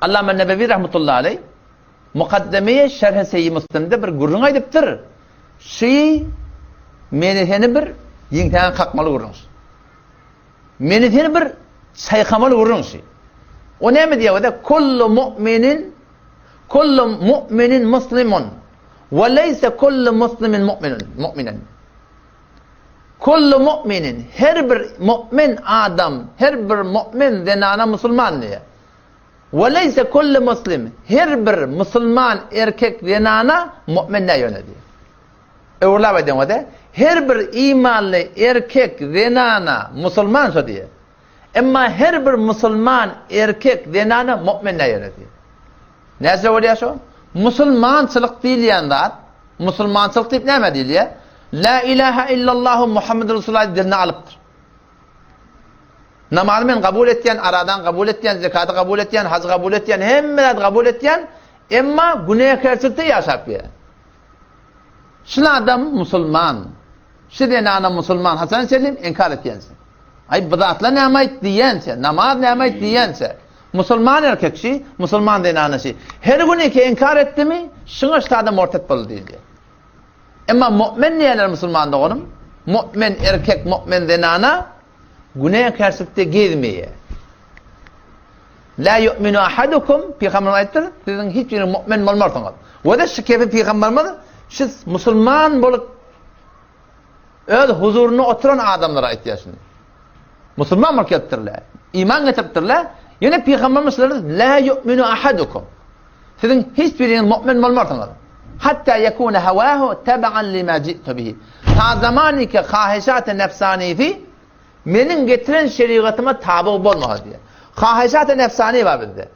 Allama Nebewi rahmetullahi aleý Mukaddemeýe Şerhi Seýi Müslimde bir gürrüň aýdypdyr. Şy meni seni bir ýeňsäňe kakmaly gürrüň şy. Meni seni bir çaýkamaly gürrüň şy. O näme diýýär o-da? Kullu mu'minin kullu mu'minin muslimun we leýse kullu muslimin mu'minun mu'minen. Kullu mu'minin her bir mu'min adam, her bir mu'min zenana musulman diýýär. We leýse kullu muslim her bir musulman erkek zenana mu'min däl ýöne diýýär. Öwürläp aýdaňda her bir imanly erkek zenana musulman şo diýýär. Emma her bir musulman erkek zenana mu'min däl ýöne diýýär. Näçe bolýar şo? Musulmançylyk diýilýän zat, musulmançylyk diýip näme diýilýär? La ilaha illallahu Muhammedur Resulullah diline alypdyr. Namazy men kabul etýän, aradan kabul etýän, zekaty kabul etýän, hajy kabul etýän, hemme zady kabul etýän, emma günäkärçilikde ýaşap ýör. Şul adam musulman, şu zenana musulman haçan çenli inkar etýänsiň? Aý bu zatlar näme aýt diýýänçe, namaz näme aýt diýýänçe. Musulman erkek şi, musulman zenana şi. Her gün iki inkar etdimi, şuňa şu adam murtet boldy diýilýär. Emma mu'min diýenler musulman doganym, mu'min erkek, mu'min zenana günäkärçilikde gezmeýär. La yu'minu ahadukum Pygamberimiz aýtdyr, siziň hiç biriňiz mu'min bolmarsyňyz. We-de şu kefi Pygamberimiz şu musulman bolup öz huzurynda oturan adamlara aýtýar şuny. Musulman bolup gelipdirler. Iman getiripdirler. Ýöne Pygamberimiz şulara la yu'minu ahadukum. Siziň hiç biriňiz mu'min bolmarsyňyz. Hatta yekuna hawahu tab'an lima ji'tu bihi. Ta zamany ki haheşat-y nefsanisi meniň getiren şerigatyma taby bolmasa diýýär. Haheşat-y nefsani bar bizde.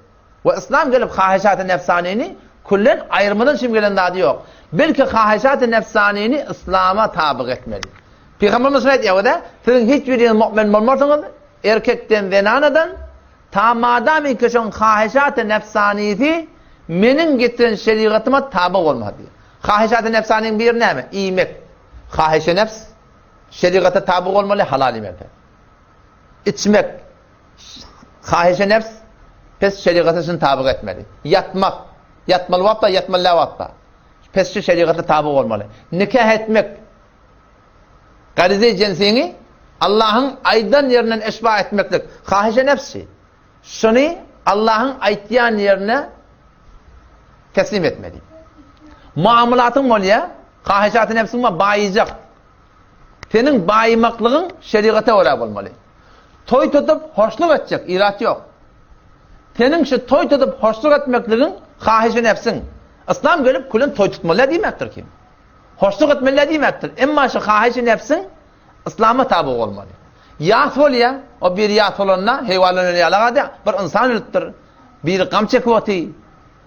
We yslam gelip haheşat-y nefsanini küllen aýyrmadan şim gelen zady ýok. Belki haheşat-y nefsanini yslama tabyk etmeli. Pygamberimiz şuny aýtýar-da, siziň hiç biriňiz mu'min bolmarsyňyz, erkekden, zenanadan, Ta madamyki şoň haheşat-y nefsanisi meniň getiren şerigatyma taby bolmasa diýýär. Haheşat-y nefsanyň biri näme? Iýmek. Haheşe nefs şerigata taby bolmaly, halal iýmeli. Içmek. Haheşe nefs pes şerigata şuny tabyk etmeli. Ýatmak. Ýatmaly wagt bar, ýatmaly däl wagt bar. Pes şu şerigata taby bolmaly. Nikah etmek. Garize jensiňi Allahyň aýdan ýerinden eşba etmeklik, hahyşe nefsi. Şuny Allahyň aýtýan ýerine teslim etmeli. Muamalatyň bolýar, hahyşaty nefsiň bar, baýyjak. Seniň baýymaklygyň şerigata görä bolmaly. Toý tutup hoşluk etjek, irat ýok. Seniň şu toý tutup hoşluk etmekligiň hahyşe nefsiň. Yslam gelip külün toý tutmaly diýmekdir kim. Hoşluk etmeli diýmekdir. Emma şu hahyşy nebsiň yslama taby bolmaly. Ýas bolýa, o biri ýas bolanda heýwan ölen ýaly gady, bir ynsan ölüpdir. Biri gam çekip oty,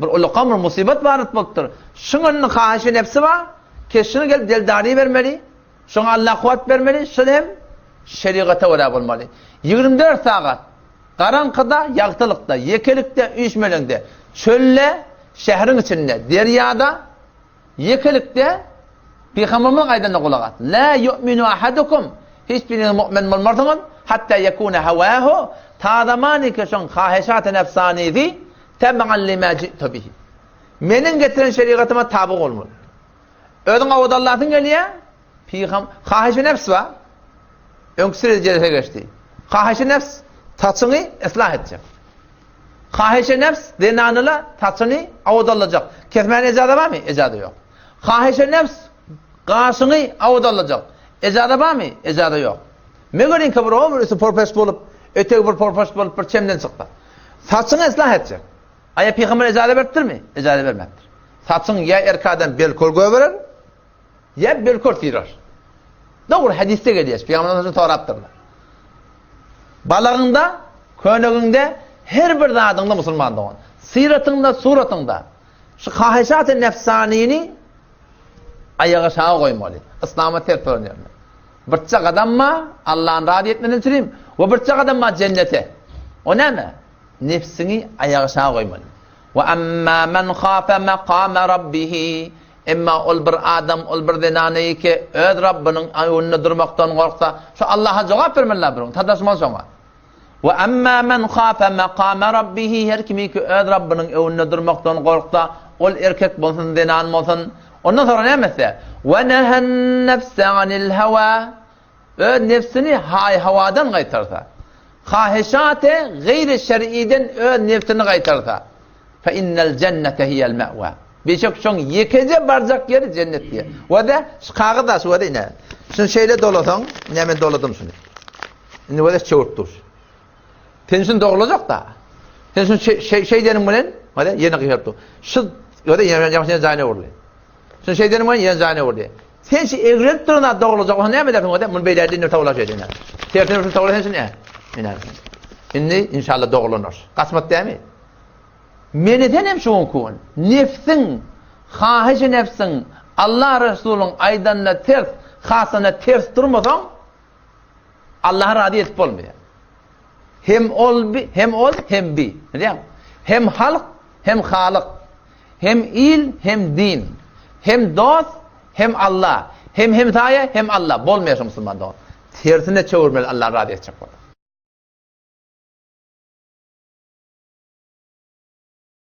bir ulakam bir musybat baryp bolupdyr. Şuň önünde hahyşy nebsi bar, keşşini gelip deldary bermeli, şoňa Allah kuwwat bermeli, şol hem şerigata görä bolmaly. 24 sagat garaňkyda, ýagtylykda, ýekelikde, üýşmeleňde, çölde, şäheriň içinde, derýada, Ýekelikde Pygamberimiziň aýdanyna gulak as. La yu'minu ahadukum, hiç biriňiz mu'min bolmarsyňyz, hatta yekuna hawahu, ta zamany ki şoň haheşat-y nefsanisi teb'an lima ji'tu bihi. Meniň getiren şerigatyma taby bolmaly. Özüň awadallasyn gelýär, Pygam haheşi nefs bar. Öňki sürede jelese geçdi. Haheşi nefs saçyňy yslah etjek. Haheşe nefs zenanyla saçyny awadallajak. Kesmäne ejaza barmy? Ejaza ýok. Haheşe nefs gaşyňy awadallajak. Ejaza barmy? Ejaza ýok. Megeriňki bir o bir üsti porpeş bolup, ötegi bir porpeş bolup bir çemden çyksa. Saçyňy yslah etjek. Aýa pygamber ejaza beripdirmi? Ejaza bermändir. Saçyň ýa erkek adam belkol goýberer, Ýa belkor syrar. Dogry hadysda gelýär. Pygamberimiz sorapdyrlar. Balagyňda, könegiňde, her bir zadyňda musulman dogan. Syratyňda, suratyňda şu haheşat-y nefsanyny aýaga şaga goýmaly. Yslama ters bolan ýerine. Birçe gadam bar, Allahny razy etmeden çürim we birçe gadam bar jennete. O näme? Nefsiňi aýaga şaga goýmaly. Wa amma men khafa maqama rabbihi Emma ol bir adam, ol bir zenany ki, öz Rabbynyň öňünde durmakdan gorksa, şo Allaha jogap bermeli-la bir gün, sataşmaly şoňa. We emma men khafa maqama rabbihi her kimiki öz Rabbynyň öňünde durmakdan gorksa, ol erkek bolsun, zenan bolsun, ondan soňra näme etse? We nehen nefse anil hawa öz nefsini haý-hawadan gaýtarsa, haheşate gaýry şer'iden öz nefsini gaýtarsa, fe innel jennete hiýel me'wa. Beşek şoň ýekeje barjak ýeri jennet diýýär. We-de şu kagyz da şu we-de ine. Şuny şeýle dolasaň, ine men doladym şuny. Indi we-de çöwürip dur. Sen şuny dogrulajak-da. Sen şuny şeý şeý deniň bilen, we-de ýene gyşaryp dur. Şu we-de ýene ýene jaýyna urdy. Şuny şeý deniň bilen ýene jaýyna urdy. Sen şu egrelip duran zat dogrulajak bolsa näme edersiň we-de? Muny beýle edin tawla şeý ine. Tersine şuny tawla sen şuny. Ine. Indi inşallah dogrulanar. Gaçmat dämi? Meni sen hem şu günki gün nefsiň, hahyşy nefsiň Allah Resulyň aýdanyna ters, hasyna ters durmasaň, Allahy razy edip bolmaýar. Hem ol bi, hem ol, hem bi. Bilýäňmi? Hem halk, hem halyk. Hem il, hem din. Hem dost, hem Allah. Hem hemsaýa, hem Allah. Bolmaýar şu musulman dogan. Tersine çöwürmeli Allahy razy etjek bolsaň.